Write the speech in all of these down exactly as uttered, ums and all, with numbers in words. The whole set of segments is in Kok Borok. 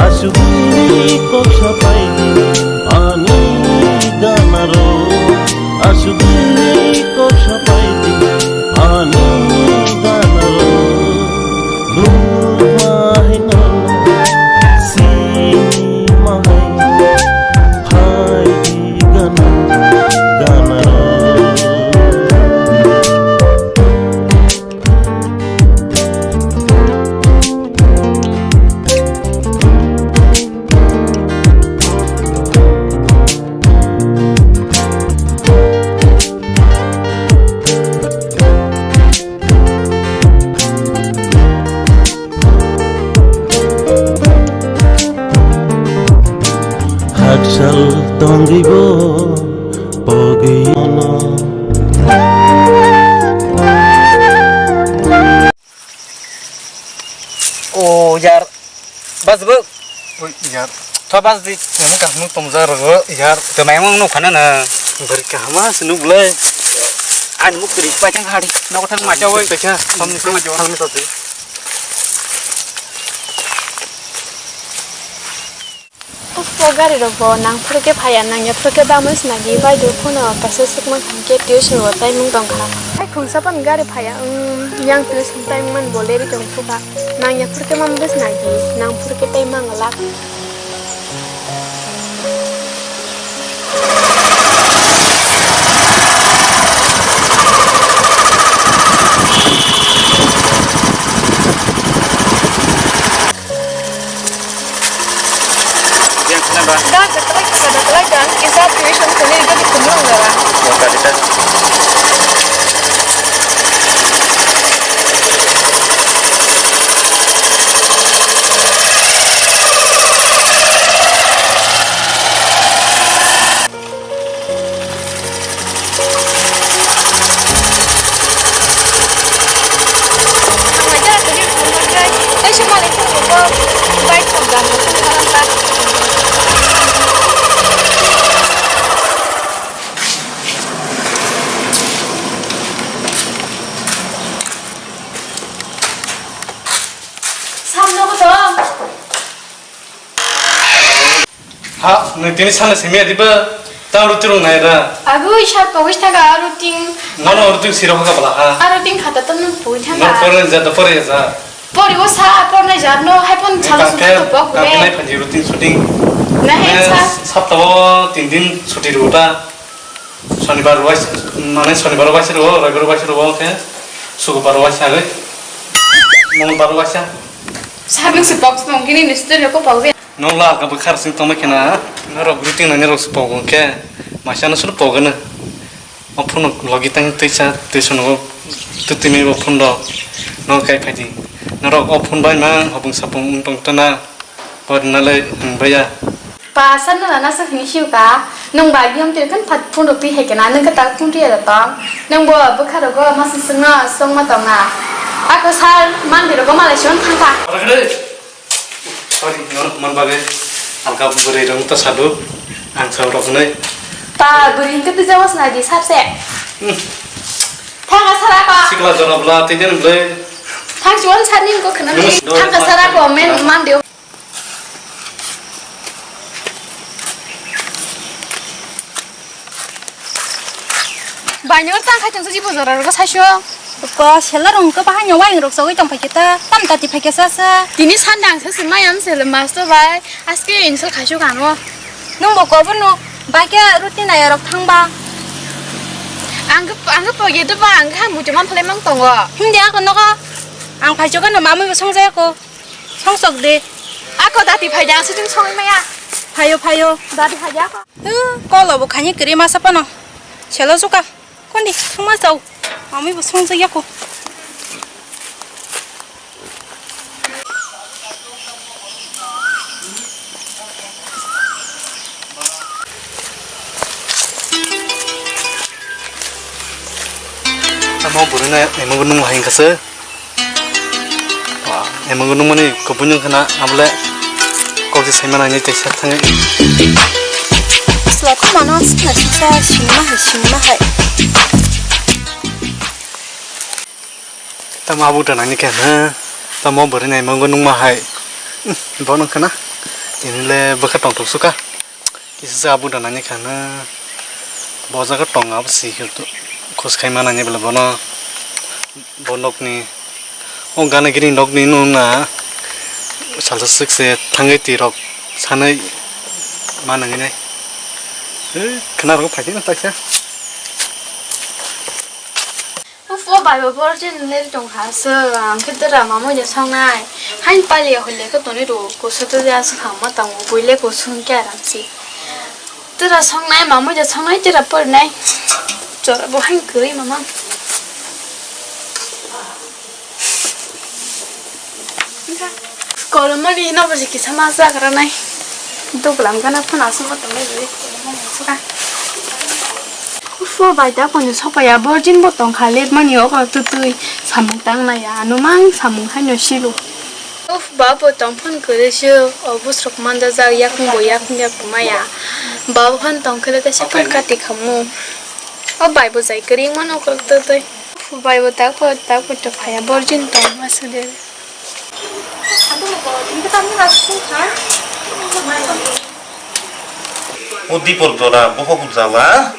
Asugwi kok sapai di ani ganaro, asugwi kok sapai di ani ganaro. Nukma hai nono sima hai phai di gana ganaro. Haksal tongwi bo pogwi ono. O yar, bas bo. Oi yar. Tho bas di. Nang kaham tong ja rogo yar. Tw mai mung nuk khana na. Bari kaham se nuk le. Ani muk kri pa chang hari. Nok thang ma cha oi. Pe cha. Samni samni to. Upo gari rok bo nang phuru khe phaiya, nang ya phuru khe bamwi swnagi bai do phone o kaisa swkma khan khe tuition bo tai mung tong kha. Hai khungsa pan gari phaiya, um, yang tuition tai man bo leri tong phuka. Nang ya phuru khe man bwsnagi, nang phuru khe tai mang lak. Yang sana ba? Da, da, kalai, da, da, kalai, da. Isa tuition kuni itu di kunung, da. Oh, tadi dah. Samno ko to. Ha, nwng tini sana simi adiba, ta ruti rung nai ra. Agui sar pogis thaga aru ting. Nono ruti siro ha kabla ha. Aru ting khata to nwng pui thaga. No pore ja, da pore ja. Pori o sa, por nai ja, no hai pon salo sutu to pok kule. Nai phanji ruti shooting. Na he sa. Sapta o tin din chuti ruta. Shonibar waisa, mane shonibar waisa rwo, roibar waisa rwo khe, sukubar waisa agwi, mongolbar waisa. Sabik se box mong kini ni studio ko pok je. Nong la ka bukhar sing tongma khena, norok greeting nani rok se pok khe, maisa no sulu pok no. O phone logi tang tei sa, tei sono tutimi o phone do, no kai phaidi. Norok o phone bai ma, hobung sapung ung tong tana. Por nalai hwnbaiya. Pa, sanna nana sa hini siu ka. Nung ba yom tir kan phat phun rupi hai kena, nung ka tak phun ri ada tong. Nung bo bwkha rogo masa sungna song ma tong na. Ako sal mandi rogo malai sion thang ka. Ora kede. Sorry, nor man bagai. Alka bwrwi rong ta sadu. Ang sa rok nai. Pa, bwrwi hingke tu jawas na di sap se. Hmm. Thang ka sara ko. Sikla jora bla tei den ble. Thang chuan sar ning ko khna. Nung ni. Thang ka sara ko men mandi. Bai, nor tang khai tongsa jibo jora rogo saiso. Ko seller rong ko bahai no wayang rok sogwi tong phaikhe ta, tam ta ti phaikhe sa sa. Tini sandang sa se mayam se le masto bai, aske insel khaiso kano. Nung bo ko bono bai khe ruti naya rok thang ba. Ang ang po ye do ba ang kha muti man phalai mang tongo. Hindi ako nogo. Ang phaiso kano mamui bo songjaya ko. Song sok de. Ako dati phai da, siting song maya. Phayo, phayo. Dati phai da ako. Huh, kolo bo khani kiri masa pano. Chelo suka. Kondi, thuma sau. Mami bo song jak yako. Tamo burina emo gunung hai kasa. Wah, emang gunung mani kubun yang kena abole. Kok se saima nangni teisa thangwi. Sla khumano sikla siksa sinima hai, sinima hai. Tamo abu da nangni khe hwno. Tamo bwrwi nai mango nungma hai. Hmm, bo nung khana. Tini le bwkha tongthok suka. Kisa se abu da nangni khe hwno. Bo jaga tong abo si khos khaima nangni bwla bono. Bo nokni, o gana gini nokni nung na salsa sik se thangwi twi rok sanai ma nangwi nai. Eh, khna rok phai na taksa. Uf, o bai bo bor jin le tong kha se, ang khe dera mamoi ja sangnai. Hain pali hole khe toni ro, ko se to ja se khang ma tang, bui le ko sung kya ram si. Tera songnai, mamui da songnai, tera pornai. Chora bo hain kwrwi mama. Kolomani hino bo se kisa ma jagra nai. Duglam gana phone aswk bo tongnai bo kolomani aswk a. Ufo bai da kono sopaya virgin bo tong kha late mani o kok tutui samung tang nai ya ano mang samung haino silo. Uf, babo tongphun kwrwi se, o bwsrok manjajak, yakung bo yakung yakung maya. Babo phan tongkhwle kaisa phun kati khamu. O bai bo jai kwrwi mano kwrwk twtwi. Uf, bai bo tak po, tak po to phaya, borjin tong ma sudere. O dipor jora bohok jala.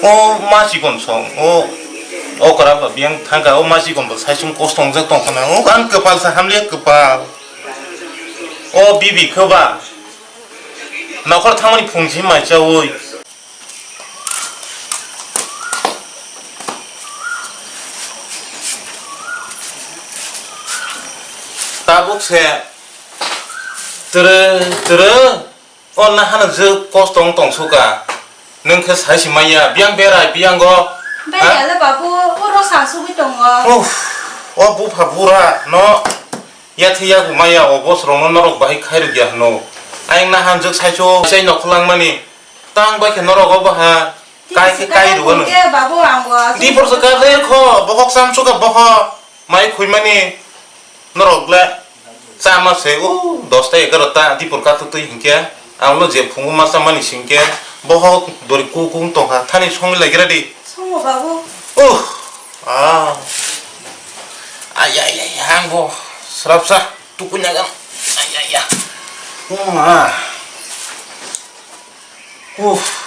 O ma chikon song, o, o kwrak ba biyang thangkha, o ma chikon bo saichung kosto wngjak tongkha na, o ang kwpal sa hamliya kwpal. O bibi khe ba nokhor thangmani phung si mai chaui. Tabuk se tere, tere. O nahano je kosto wng tong suka. Nwng khe sai si manya, biyang berai, biyango. Berai ha? Ale babu, o rosa asugwi tongo. Uff, o bupha bura no yathai yagu maya, o boss rokno norok bahai khairok ya hwno. Ayang nahan jwk saicho, sai nokhorlang mani. Tang bai khe norok o baha, kai khe kai rwgano. Tini sikha khe babu, ang bo asugwi. Di porsa ka de kho, bohok sam suka boho, mai khui mani. Norok le chama se, o, dosta egarota dipor katuk twi hinkhe, ang no je phungo ma chamani singkhe, bohok dori kukung tongkha, thani songwi lai gra di. Songo babu. Uh, ah. Ay, ay, ay, ang bo srapsa tukui nagan. Ay, ay, ay. Oh, ma. Uff.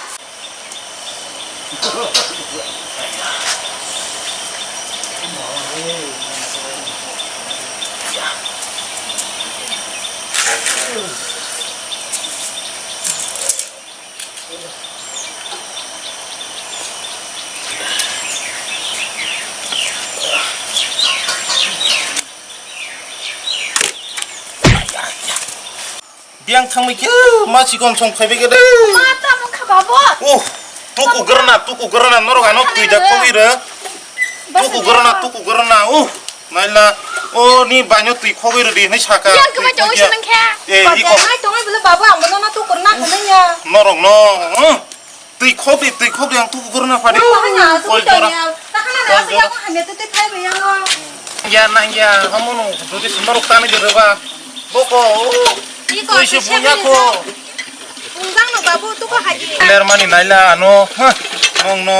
Biyang thangbai khe ma chikon song phaibai khe de. Ma tamo kha babo. Oh, tuku grana, tuku grana, norok ano twi da khogwi rw. Tuku grana, tuku grana, oh, naila, oh, ni baino twi khogwi rw di hinwi saka. Yang khe bai tongo sinang khe. Eh, iko. Hai tongo bole babo, ang bono na tuku grana khonai ya. Norok no, oh. Twi khok di, twi khok di, ang tuku gurna phadi. Nang bahai na, tuku tanya. Takana na, aku jago hamya tutu thai bayang. Ya, nang ya, hamu no, tutu si norok tani jero ba. Boko, twi se bunya ko. Unjang no babu, tuku haji. Ler mani naila, ano, ha, nong no,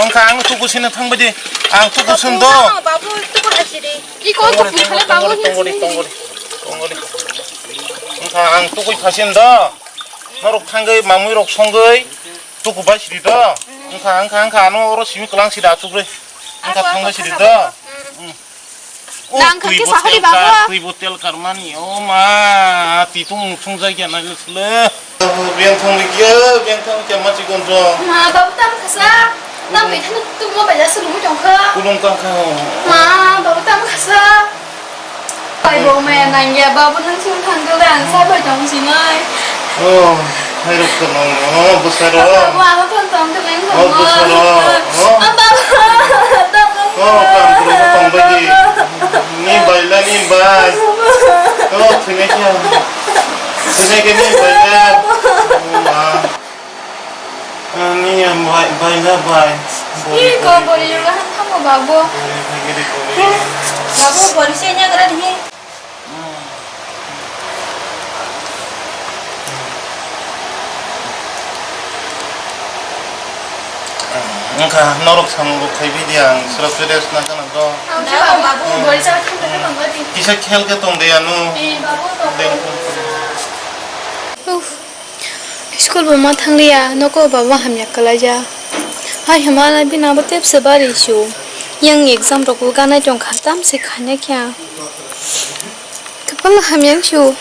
angkha ang tuku sini thang badi. Ang tuku sun do. Unjang no babu, tuku haji di. Iko ko pun khale babu. Tongori, tongori, tongori. Angkha ang tuku phasin do. Norok thangwi, mamwi rok songwi. Tuku bai siri do. Wngkha, wngkha, wngkha, ano oro simi kwlang sida achugwi. Wngkha thangwi siri do. Nang khe twi bo sahari tel kar, babo. Twi bo tel kar mani. O ma, twi tung thung jai kya na le. Biyang thang le kya, biyang thang kya ma chikon jo. Ma, babu tam khasa. Tam bai thang tu mo bai jasu lumi tong kha. Kulung kang kha. Ma, babu tam khasa. Bai bo maya nangya, babu nang sung thang khe ang sa bai tong sinai. Oh, hai rok to nong, oh, bwsai rok. Babu, ano thon tong khe nang thon. Oh, bwsai rok. Oh. Oh, babu, tong khe. Oh, kam kuro ko tong bai di. Ni bai la, ni bai. Oh, thine kya. Thine kya ni bai la. Oh, ma. Ani yang bai, bai na bai. Ih, kau bori juga han kamu, babu. Bori lagi di bori. Babu, bori sih nya keren hi. Wngkha norok samung rok khai bidi ang srap se rest na kana do. Ang khe ang babu bori sa thang thang thang di. Kisa khel khe tong de ano. Eh, babu tong. Uff. School bo ma thangliya, nogo baba hamya kwlaija. Hai hwnba bini abo tepse bari su. Yang exam rok bo ganai tongkha, tamse khainai khe ang. Kwpal hamya su.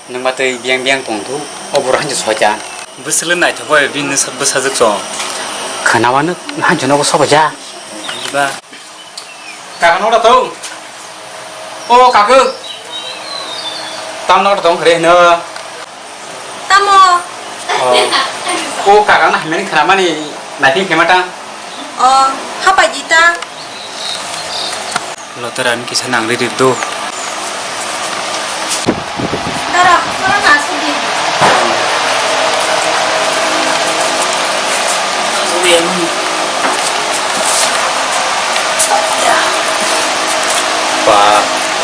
Nwng ba twi biyang biyang tong thu, o bwrwi hanjo soitan. Bwswk le naithok bai bini bwsajwk chwng. Khwna mano hanjo nogo sobaija. Ba. Kaka nogo da tong. O kaka. Tam nogo da tong khre hino. Tamo. O kaka na hamya ni khwna mani naithok khe ma tang. O, hapai di ta. Lotera ni kisa nang ri ri do. Dara, khoro na sudi. Ba,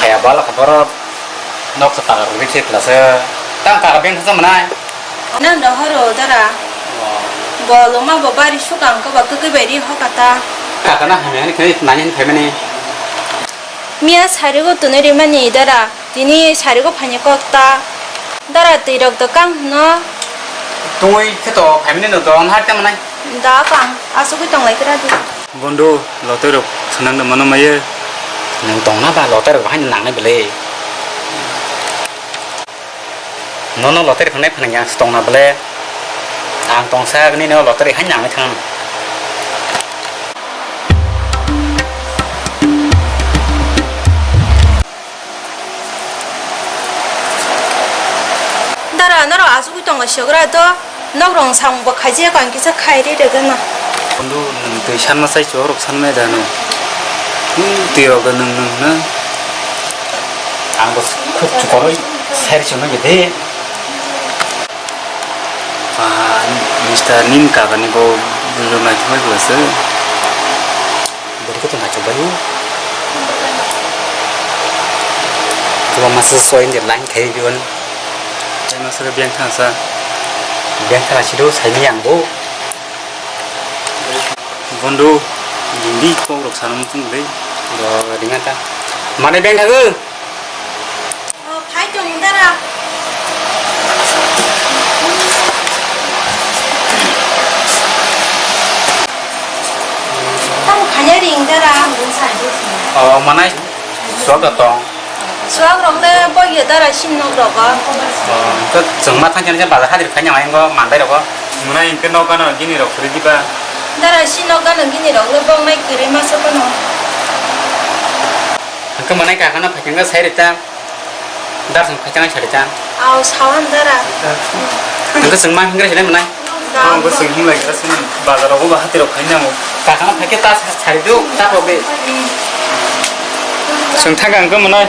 phaya bala kha borok. Nok sa taka rwgwi se pla se. Tang taka beng sa manai. Nang da horo dara. Wow. Bo loma bo bari sukang ko ba kwkwi bai ri ho kata. Kaka na hamya ni khani nani phaimani. Miya sarigo tunui rimani dara. Tini sarigo phani kok ta. Dara twi rok to kang hwno. Tungui khe to phaimani no don har te manai. Da kang asugwi tong lai kra di. Bondu, lotoi rok swnang da mano maye. Nwng tongna ba lotoi rok haino nangnai bwle. Nono lottery phangnai phanang yang se tongna bwle. Ang tongsa nini o lottery haino nangnai thang. Dara, norok asugwi tongo sogra do. Nok rong samung bo khaijak ang kisa khai ri rwgwno. Bondhu, nwng twi sanma sai chuwak rok sanmaya da no? Hmm, twi rok da nwng nwng na. Ang bo khub chukoroi sai ri chwngno bede. Ah, mister nin kaka ni bo bwrwi mai thumai bo se. Bwrwi khe to naithok bai o. Kwbangma se soin je line khai rw di o. Tei masa khe beng thangsa. Beng thangsa sido saini ang bo. Bondo, hindi kok rok sana muchung dei. Do ringa ta. Mane beng thago. O, phai tong dara. Tamo khanya ring dara, ang sai. O, manai. Suak da tong. Suak rok le bogi dara sin nok rogo. Hwnkhe chwng ma thang chani bazar hajir khai nang ngo mandai rogo. Mwnai hwnkhe nok gana gini rok phuri diba. Dara sin nok gana gini rok le bong nai kwrwi ma sokono. Hwnkhe mwnai kaka no phaikhe sai rita. Dar song phaikhe sai rita. Aw sawan dara. Hwnkhe chwng ma hingra hinai mwnai. Ang bo swng himlai gra sini bazar rogo ba hati rok khai nango. Kakana phaikhe ta sari do ta rok de. Swng thang ang khe mwnai.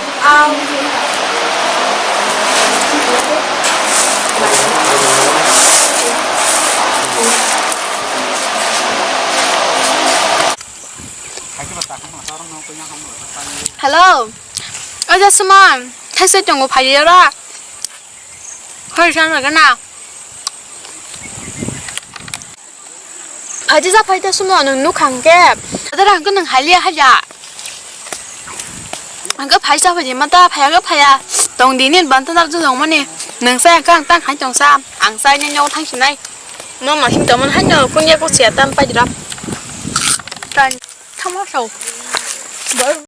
Hello. Oja Suman, thaise tongo phai ora. Hoi san rwgana. Phaidi ja phaidi sumo nwng nuk hang khe. Ada rang khe nwng haliya haliya. Ang khe phai sa phaidi mata phaya khe phaya. Tong dini banta dak jong mani. Nwng sa khe ang tang khai tong sa. Ang sa ni nyong thang sinai. No ma him tamon han no kunya ko sia tam pai dira. Tan thamo sao.